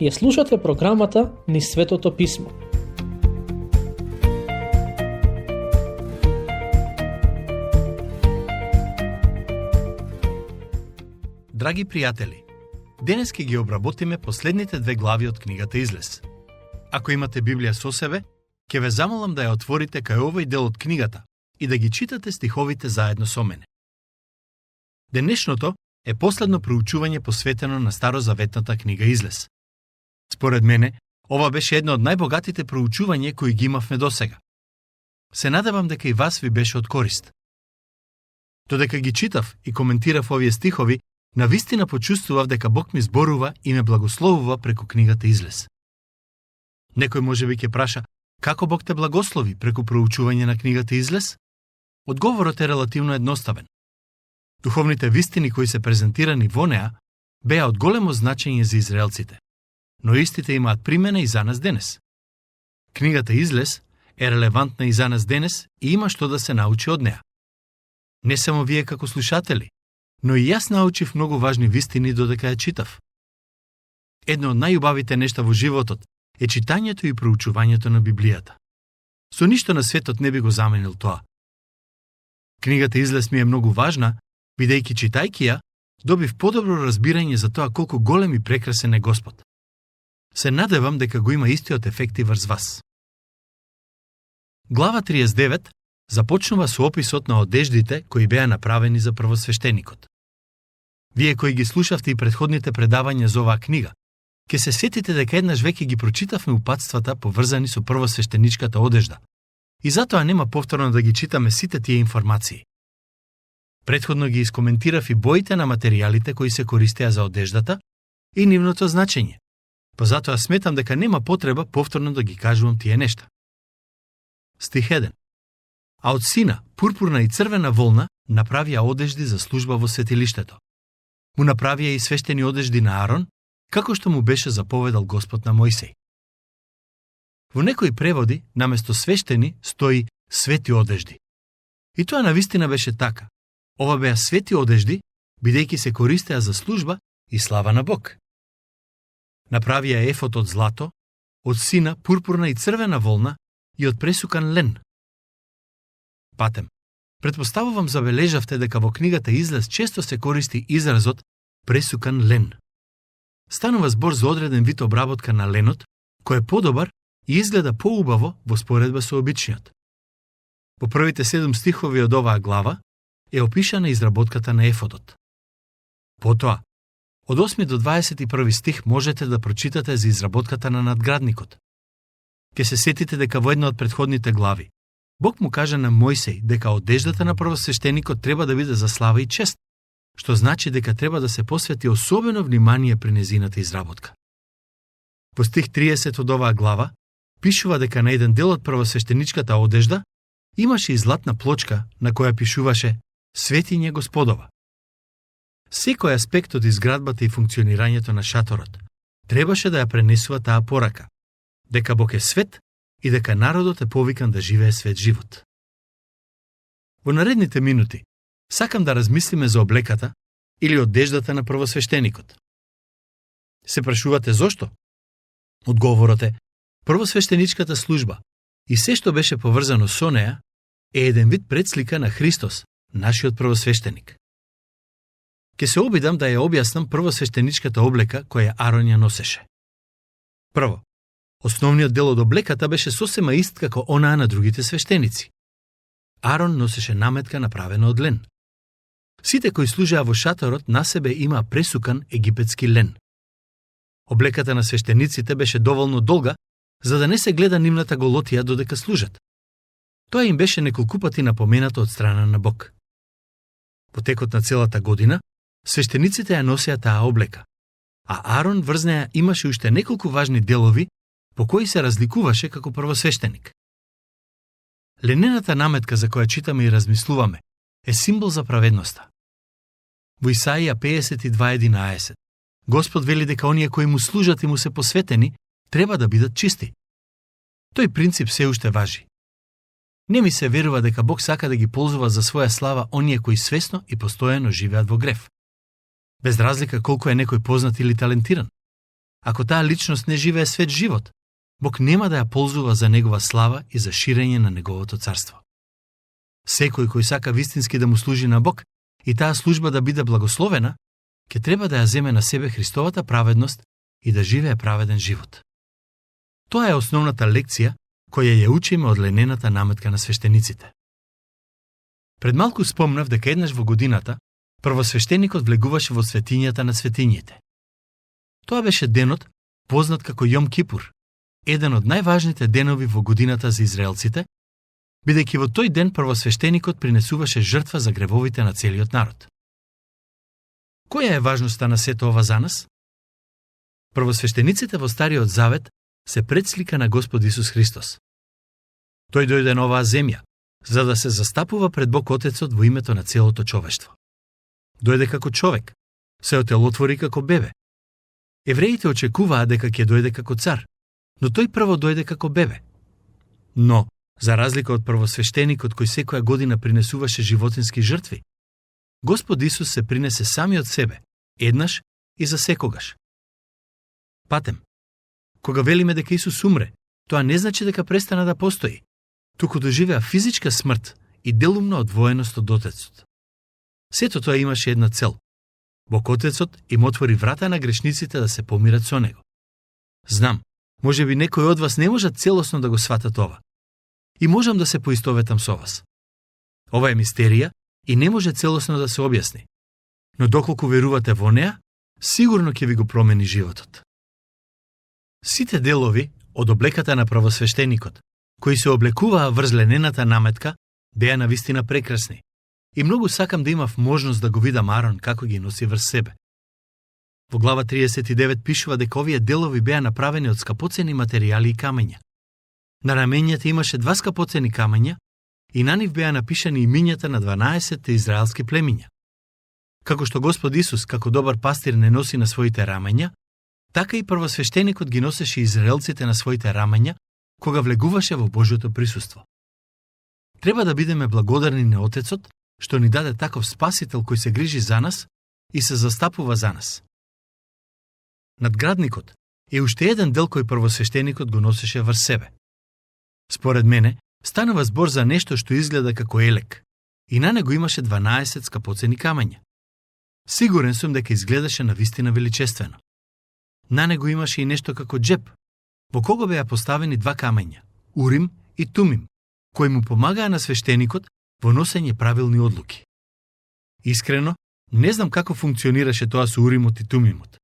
Ја слушате програмата Низ Светото Писмо. Драги пријатели, денес ќе ги обработиме последните две глави од книгата Излез. Ако имате Библија со себе, ќе ве замолам да ја отворите кај овој дел од книгата и да ги читате стиховите заедно со мене. Денешното е последно проучување посветено на старозаветната книга Излез. Според мене, ова беше едно од најбогатите проучувања кои ги имавме досега. Се надевам дека и вас ви беше од корист. Додека ги читав и коментирав овие стихови, навистина почувствував дека Бог ми зборува и ме благословува преку книгата Излез. Некој можеби ќе праша, како Бог те благослови преку проучување на книгата Излез? Одговорот е релативно едноставен. Духовните вистини кои се презентирани во неа беа од големо значење за израелците, но истите имаат примена и за нас денес. Книгата Излез е релевантна и за нас денес и има што да се научи од неа. Не само вие како слушатели, но и јас научив многу важни вистини додека ја читав. Едно од најубавите нешта во животот е читањето и проучувањето на Библијата. Со ништо на светот не би го заменил тоа. Книгата Излез ми е многу важна, бидејќи читајќи ја, добив подобро разбирање за тоа колку голем и прекрасен е Господ. Се надевам дека го има истиот ефект и врз вас. Глава 39 започнува со описот на одеждите кои беа направени за првосвештеникот. Вие кои ги слушавте и претходните предавања за оваа книга, ќе се сетите дека еднаш веќе ги прочитавме упатствата поврзани со првосвештеничката одежда. И затоа нема повторно да ги читаме сите тие информации. Претходно ги искоментирав и боите на материјалите кои се користеа за одеждата и нивното значење. Па затоа сметам дека нема потреба повторно да ги кажувам тие нешта. Стих 1. А од сина, пурпурна и црвена волна, направија одежди за служба во светилиштето. Му направија и свештени одежди на Арон, како што му беше заповедал Господ на Мојсей. Во некои преводи, наместо свештени, стои свети одежди. И тоа навистина беше така. Ова беа свети одежди, бидејќи се користеа за служба и слава на Бог. Направија ефот од злато, од сина, пурпурна и црвена волна и од пресукан лен. Патем, предпоставувам забележавте дека во книгата Излез често се користи изразот пресукан лен. Станува збор за одреден вид обработка на ленот, кој е подобар и изгледа поубаво во споредба со обичниот. По првите 7 стихови од оваа глава е опишана изработката на ефодот. Потоа, од 8 до 21 стих можете да прочитате за изработката на надградникот. Ке се сетите дека во една од претходните глави Бог му кажа на Мојсей дека одеждата на првосвештеникот треба да биде за слава и чест, што значи дека треба да се посвети особено внимание при незината изработка. Во стих 30 од оваа глава пишува дека на еден дел од првосвештеничката одежда имаше и златна плочка на која пишуваше Светиње Господова. Секој аспект од изградбата и функционирањето на шаторот требаше да ја пренесува таа порака, дека Бог е свет и дека народот е повикан да живее свет живот. Во наредните минути сакам да размислиме за облеката или одеждата на првосвештеникот. Се прашувате зошто? Одговорот е, првосвештеничката служба и се што беше поврзано со неа е еден вид предслика на Христос, нашиот првосвештеник. Ке се обидам да ја објаснам првосвештеничката облека која Арон ја носеше. Прво, основниот дел од облеката беше сосема ист како онаа на другите свештеници. Арон носеше наметка направена од лен. Сите кои служеа во шаторот на себе имаа пресукан египетски лен. Облеката на свештениците беше доволно долга, за да не се гледа нивната голотија додека служат. Тоа им беше неколку пати напоменато од страна на Бог. Во текот на целата година, свештениците ја носеа таа облека, а Арон врз неа имаше уште неколку важни делови по кои се разликуваше како првосвештеник. Ленената наметка за која читаме и размислуваме е символ за праведноста. Во Исаија 52:11 Господ вели дека оние кои му служат и му се посветени треба да бидат чисти. Тој принцип се уште важи. Не ми се верува дека Бог сака да ги ползува за своја слава оние кои свесно и постојано живеат во грев. Без разлика колку е некој познат или талентиран. ако таа личност не живее свет живот, Бог нема да ја ползува за негова слава и за ширење на неговото царство. Секој кој сака вистински да му служи на Бог и таа служба да биде благословена, ќе треба да ја земе на себе Христовата праведност и да живее праведен живот. Тоа е основната лекција која ја учиме од ленената наметка на свештениците. Пред малку спомнав дека еднаш во годината првосвештеникот влегуваше во светињата на светињите. Тоа беше денот познат како Јом Кипур, еден од најважните денови во годината за израелците, бидејќи во тој ден првосвештеникот принесуваше жртва за гревовите на целиот народ. Која е важноста на сето ова за нас? Првосвештениците во Стариот Завет се предслика на Господ Исус Христос. Тој дојде на оваа земја, за да се застапува пред Бог Отецот во името на целото човештво. Дојде како човек, се отелотвори како бебе. Евреите очекуваа дека ќе дојде како цар, но тој прво дојде како бебе. Но, за разлика од првосвештеникот кој секоја година принесуваше животински жртви, Господ Исус се принесе сами од себе, еднаш и за секогаш. Патем, кога велиме дека Исус умре, тоа не значи дека престана да постои, туку доживеа физичка смрт и делумна одвоеност од Отецот. Сето тоа имаше една цел. Бог Отецот им отвори врата на грешниците да се помират со Него. Знам, можеби некој од вас не можат целосно да го сватат ова. И можам да се поистоветам со вас. Ова е мистерија и не може целосно да се објасни. Но доколку верувате во неа, сигурно ќе ви го промени животот. Сите делови од облеката на првосвештеникот, кои се облекуваа врз ленената наметка, беа навистина прекрасни. И многу сакам да имав можност да го видам Арон како ги носи врз себе. Во глава 39 пишува дека овие делови беа направени од скапоцени материјали и камења. На раменјата имаше 2 скапоцени камења и на нив беа напишани имињата на 12 израелски племиња. Како што Господ Исус, како добар пастир, не носи на своите рамења, така и првосвештеникот ги носеше израелците на своите рамења кога влегуваше во Божјото присуство. Треба да бидеме благодарни на Отецот што ни даде таков спасител кој се грижи за нас и се застапува за нас. Надградникот е уште еден дел кој првосвештеникот го носеше врз себе. Според мене, станува збор за нешто што изгледа како елек и на него имаше 12 скапоцени камења. Сигурен сум дека изгледаше навистина величествено. На него имаше и нешто како джеп, во кого беа поставени 2 камења, Урим и Тумим, кои му помагаа на свештеникот во носење правилни одлуки. Искрено, не знам како функционираше тоа со Уримот и Тумимот,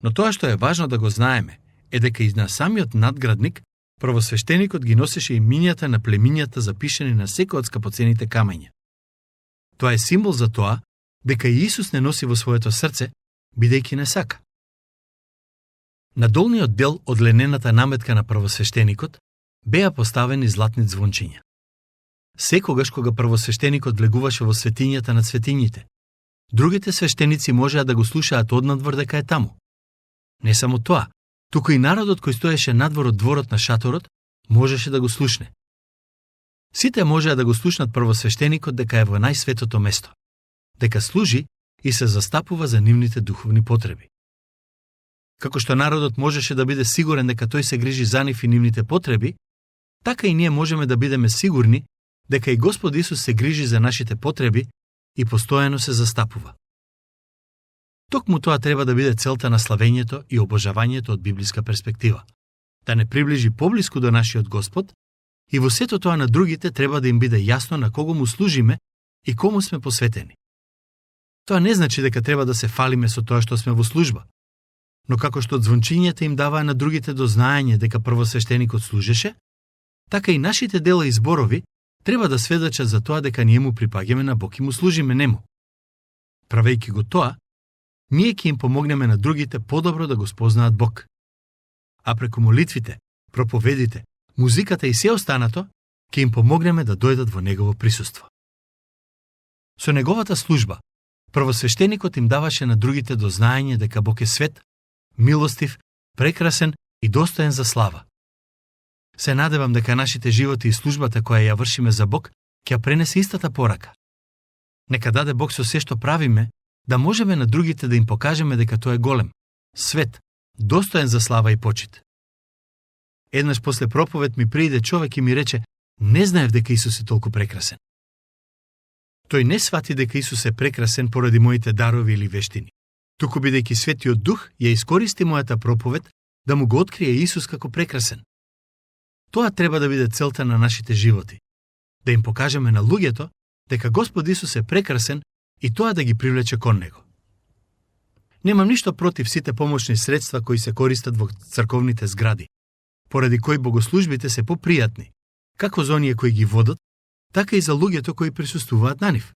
но тоа што е важно да го знаеме е дека и на самиот надградник првосвештеникот ги носеше имињата на племињата запишани на секој од скапоцените камења. Тоа е символ за тоа дека и Исус не носи во своето срце, бидејќи не сака. На долниот дел од ленената наметка на првосвештеникот беа поставени златни звончиња. Секогаш кога првосвештеникот влегуваше во светињата на светињите, другите свештеници можеа да го слушаат однадвор дека е таму. Не само тоа, туку и народот кој стоеше надвор од дворот на шаторот можеше да го слушне. Сите можеа да го слушнат првосвештеникот дека е во најсветото место, дека служи и се застапува за нивните духовни потреби. Како што народот можеше да биде сигурен дека тој се грижи за нив и нивните потреби, така и ние можеме да бидеме сигурни дека и Господ Исус се грижи за нашите потреби и постојано се застапува. Токму тоа треба да биде целта на славењето и обожавањето од библиска перспектива, да не приближи поблиску до нашиот Господ и во сето тоа на другите треба да им биде јасно на кого му служиме и кому сме посветени. Тоа не значи дека треба да се фалиме со тоа што сме во служба, но како што звончињата им даваа на другите до знаење дека првосвештеникот служеше, така и нашите дела и зборови треба да сведочат за тоа дека ние му припаѓаме на Бог и му служиме нему. Правејќи го тоа, ние ќе им помогнеме на другите подобро да го спознаат Бог. А преку молитвите, проповедите, музиката и се останато, ќе им помогнеме да дојдат во негово присуство. Со неговата служба, првосвештеникот им даваше на другите до знаење дека Бог е свет, милостив, прекрасен и достоен за слава. Се надевам дека нашите животи и службата која ја вршиме за Бог ќе пренесе истата порака. Нека даде Бог со се што правиме, да можеме на другите да им покажеме дека тој е голем, свет, достоен за слава и почит. Еднаш после проповед ми прииде човек и ми рече: не знаев дека Исус е толку прекрасен. Тој не свати дека Исус е прекрасен поради моите дарови или вештини. Туку бидејќи Светиот Дух ја искористи мојата проповед да му го открие Исус како прекрасен. Тоа треба да биде целта на нашите животи. Да им покажеме на луѓето дека Господ Исус е прекрасен и тоа да ги привлече кон Него. Немам ништо против сите помошни средства кои се користат во црковните згради, поради кои богослужбите се попријатни, како за оние кои ги водат, така и за луѓето кои присуствуваат на нив.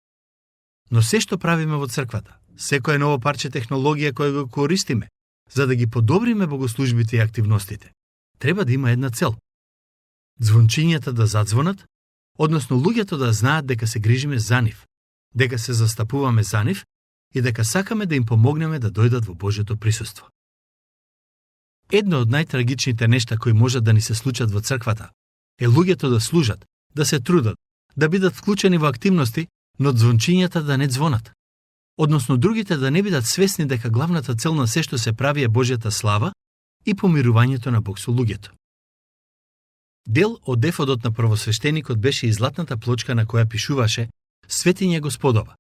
Но се што правиме во црквата, секое ново парче технологија која го користиме, за да ги подобриме богослужбите и активностите, треба да има една цел. Звончињата да задзвонат, односно луѓето да знаат дека се грижиме за нив, дека се застапуваме за нив и дека сакаме да им помогнеме да дојдат во Божјото присуство. Едно од најтрагичните нешта кои можат да ни се случат во црквата е луѓето да служат, да се трудат, да бидат вклучени во активности, но звончињата да не звонат. Односно другите да не бидат свесни дека главната цел на се што се прави е Божјата слава и помирувањето на Бог со луѓето. Дел од ефодот на првосвештеникот беше и златната плочка на која пишуваше Светиња Господова.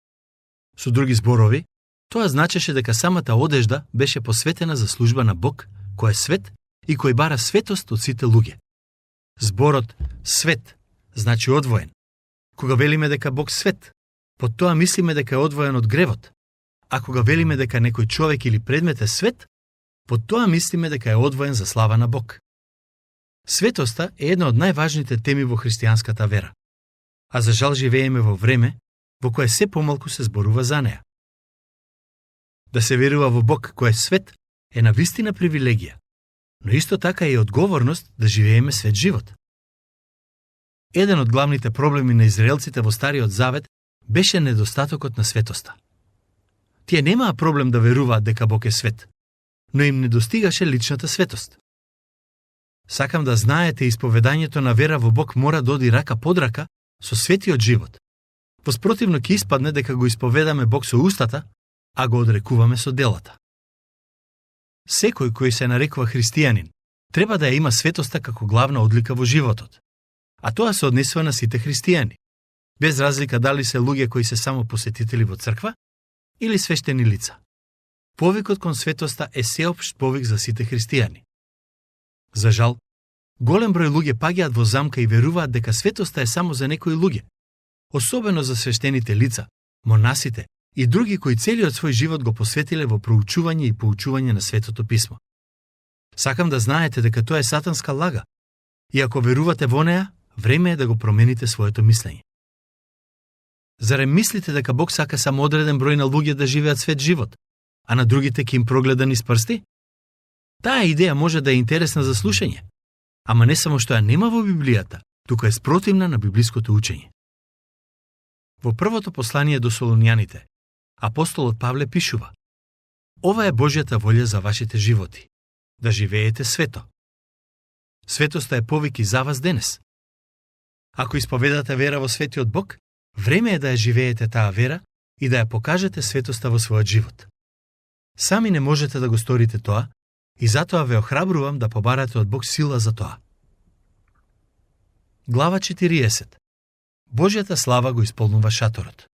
Со други зборови, тоа значеше дека самата одежда беше посветена за служба на Бог, кој е свет и кој бара светост од сите луѓе. Зборот свет значи одвоен. Кога велиме дека Бог свет, под тоа мислиме дека е одвоен од гревот. А кога велиме дека некој човек или предмет е свет, под тоа мислиме дека е одвоен за слава на Бог. Светоста е една од најважните теми во христијанската вера. А за жал живееме во време во кое се помалку се зборува за неа. Да се верува во Бог кој е свет е навистина привилегија, но исто така е и одговорност да живееме свет живот. Еден од главните проблеми на израелците во Стариот Завет беше недостатокот на светоста. Тие немаа проблем да веруваат дека Бог е свет, но им недостигаше личната светост. Сакам да знаете, исповедањето на вера во Бог мора да оди рака под рака со светиот живот. Воспротивно ќе испадне дека го исповедаме Бог со устата, а го одрекуваме со делата. Секој кој се нарекува христијанин треба да ја има светоста како главна одлика во животот. А тоа се однесува на сите христијани, без разлика дали се луѓе кои се само посетители во црква или свештени лица. Повикот кон светоста е сеопшт повик за сите христијани. За жал, голем број луѓе паѓаат во замка и веруваат дека светоста е само за некои луѓе, особено за свештените лица, монасите и други кои целиот свој живот го посветиле во проучување и поучување на Светото Писмо. Сакам да знаете дека тоа е сатанска лага, и ако верувате во неа, време е да го промените своето мислење. Зарем мислите дека Бог сака само одреден број на луѓе да живеат свет живот, а на другите ќе им прогледа низ прсти? Таа идеја може да е интересна за слушање, ама не само што ја нема во Библијата, туку е спротивна на библиското учење. Во првото послание до Солуњаните, апостолот Павле пишува: ова е Божјата волја за вашите животи, да живеете свето. Светоста е повик и за вас денес. Ако исповедате вера во светиот Бог, време е да ја живеете таа вера и да ја покажете светоста во својот живот. Сами не можете да го сторите тоа и затоа ве охрабрувам да побарате од Бог сила за тоа. Глава 40. Божјата слава го исполнува шаторот.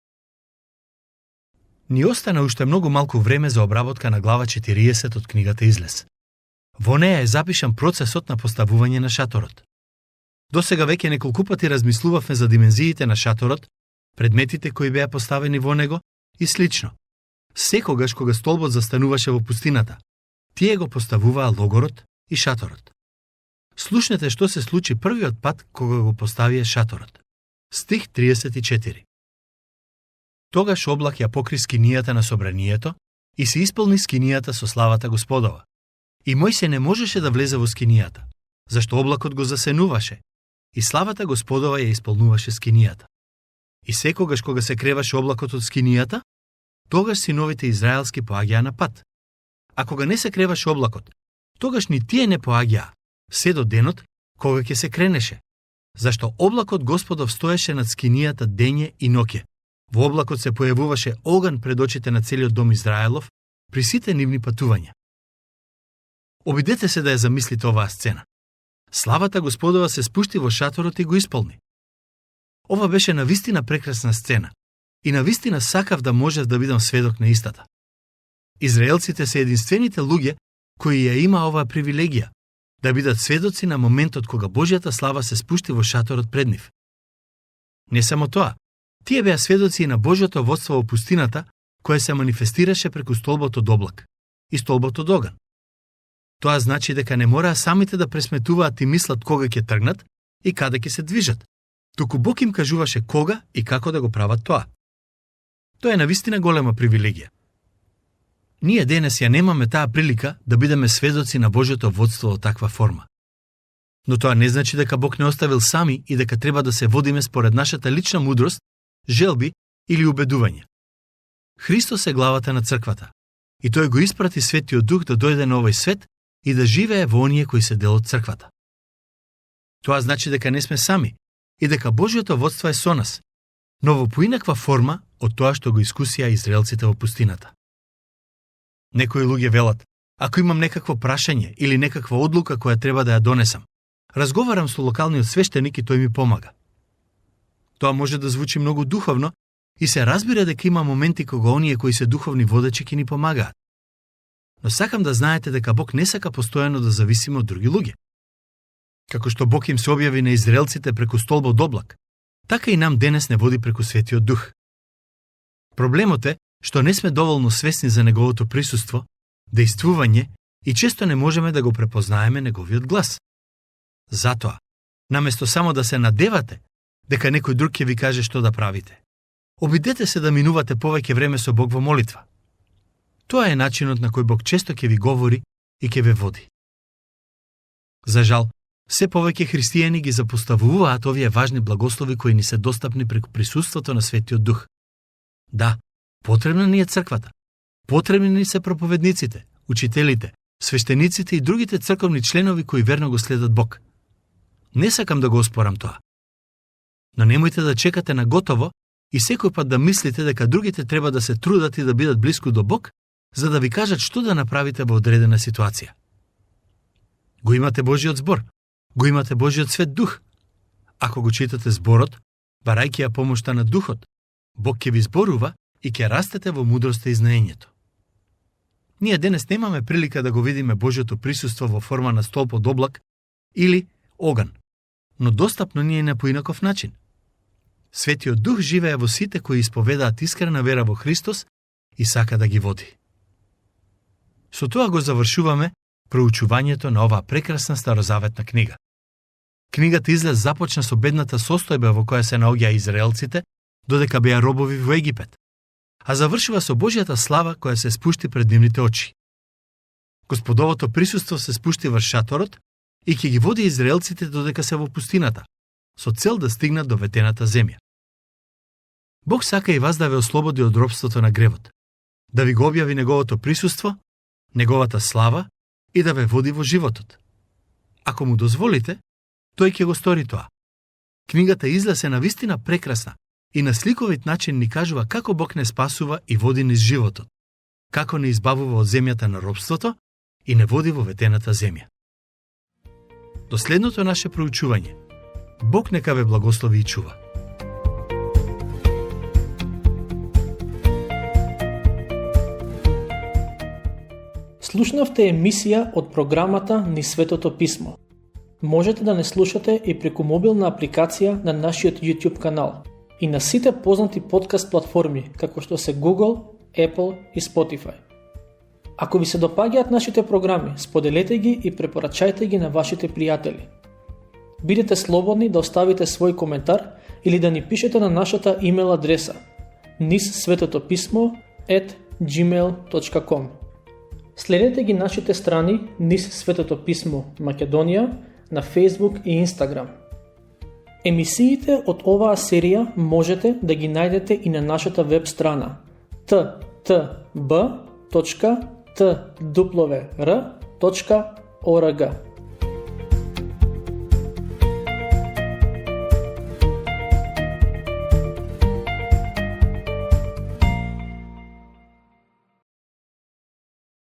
Ни остана уште многу малку време за обработка на глава 40 од книгата Излез. Во неја е запишан процесот на поставување на шаторот. Досега веќе неколку пати размислувавме за димензиите на шаторот, предметите кои беа поставени во него и слично. Секогаш кога столбот застануваше во пустината, тие го поставуваа логорот и шаторот. Слушнете што се случи првиот пат кога го поставија шаторот. Стих 34. Тогаш облак ја покри скинијата на собранието и се исполни скинијата со славата Господова. И Мојсе не можеше да влезе во скинијата, зашто облакот го засенуваше, и славата Господова ја исполнуваше скинијата. И секогаш кога се креваше облакот од скинијата, тогаш синовите израелски поаѓаа на пат. А кога не се креваше облакот, тогаш ни тие не поаѓаа, се до денот кога ќе се кренеше, зашто облакот Господов стоеше над скинијата дење и ноќе. Во облакот се појавуваше оган пред очите на целиот дом Израелов при сите нивни патувања. Обидете се да ја замислите оваа сцена. Славата Господова се спушти во шаторот и го исполни. Ова беше навистина прекрасна сцена и навистина сакав да можев да бидам сведок на истата. Израелците се единствените луѓе кои ја има оваа привилегија да бидат сведоци на моментот кога Божјата слава се спушти во шаторот пред нив. Не само тоа, тие беа сведоци и на Божјото водство во пустината, кое се манифестираше преку столбот од облак и столбот од оган. Тоа значи дека не мораа самите да пресметуваат и мислат кога ќе тргнат и каде ќе се движат, туку Бог им кажуваше кога и како да го прават тоа. Тоа е навистина голема привилегија. Ние денес ја немаме таа прилика да бидеме сведоци на Божјото водство во таква форма. Но тоа не значи дека Бог не оставил сами и дека треба да се водиме според нашата лична мудрост, желби или убедување. Христос е главата на црквата и тој го испрати Светиот Дух да дојде на овој свет и да живее во оние кои се дел од црквата. Тоа значи дека не сме сами и дека Божјото водство е со нас, но во поинаква форма од тоа што го искусија израелците во пустината. Некои луѓе велат, ако имам некакво прашање или некаква одлука која треба да ја донесам, разговарам со локалниот свештеник и тој ми помага. Тоа може да звучи многу духовно и се разбира дека има моменти кога оние кои се духовни водачи ќе ни помагаат. Но сакам да знаете дека Бог не сака постојано да зависиме од други луѓе. Како што Бог им се објави на израелците преку столбот облак, така и нам денес не води преку Светиот Дух. Проблемот е што не сме доволно свесни за неговото присуство, дејствување и често не можеме да го препознаеме неговиот глас. Затоа, наместо само да се надевате дека некој друг ќе ви каже што да правите, обидете се да минувате повеќе време со Бог во молитва. Тоа е начинот на кој Бог често ќе ви говори и ќе ве води. За жал, се повеќе христијани ги запоставуваат овие важни благослови кои ни се достапни преку присуството на Светиот Дух. Да, потребна ни е црквата. Потребни ни се проповедниците, учителите, свештениците и другите црковни членови кои верно го следат Бог. Не сакам да го оспорам тоа. Но немојте да чекате на готово и секој пат да мислите дека другите треба да се трудат и да бидат блиску до Бог, за да ви кажат што да направите во одредена ситуација. Го имате Божиот збор, го имате Божиот Свет Дух. Ако го читате зборот, барајќи ја помошта на Духот, Бог ќе ви зборува и ќе растете во мудроста и знаењето. Ние денес немаме прилика да го видиме Божјото присуство во форма на столб од облак или оган, но достапно ни е на поинаков начин. Светиот Дух живее во сите кои исповедаат искрена вера во Христос и сака да ги води. Со тоа го завршуваме проучувањето на оваа прекрасна старозаветна книга. Книгата излез започна со бедната состојба во која се наоѓаа израелците, додека беа робови во Египет, а завршува со Божјата слава која се спушти пред нивните очи. Господовото присуство се спушти врз шаторот и ќе ги води израелците додека се во пустината, со цел да стигнат до ветената земја. Бог сака и вас да ве ослободи од робството на гревот, да ви го објави неговото присуство, неговата слава и да ве води во животот. Ако му дозволите, тој ќе го стори тоа. Книгата излез на вистина прекрасна и на сликовит начин ни кажува како Бог не спасува и води низ животот, како не избавува од земјата на робството и не води во ветената земја. До следното наше проучување. Бог нека ве благослови и чува. Слушнавте емисија од програмата Низ Светото Писмо. Можете да не слушате и преку мобилна апликација на нашиот YouTube канал и на сите познати подкаст платформи, како што се Google, Apple и Spotify. Ако ви се допаѓаат нашите програми, споделете ги и препорачајте ги на вашите пријатели. Бидете слободни да оставите свој коментар или да ни пишете на нашата имейл адреса nizsvetopismo@gmail.com. Следете ги нашите страни Низ Светото Писмо Македонија на Facebook и Instagram. Емисиите од оваа серија можете да ги најдете и на нашата веб страна ttb.twr.org.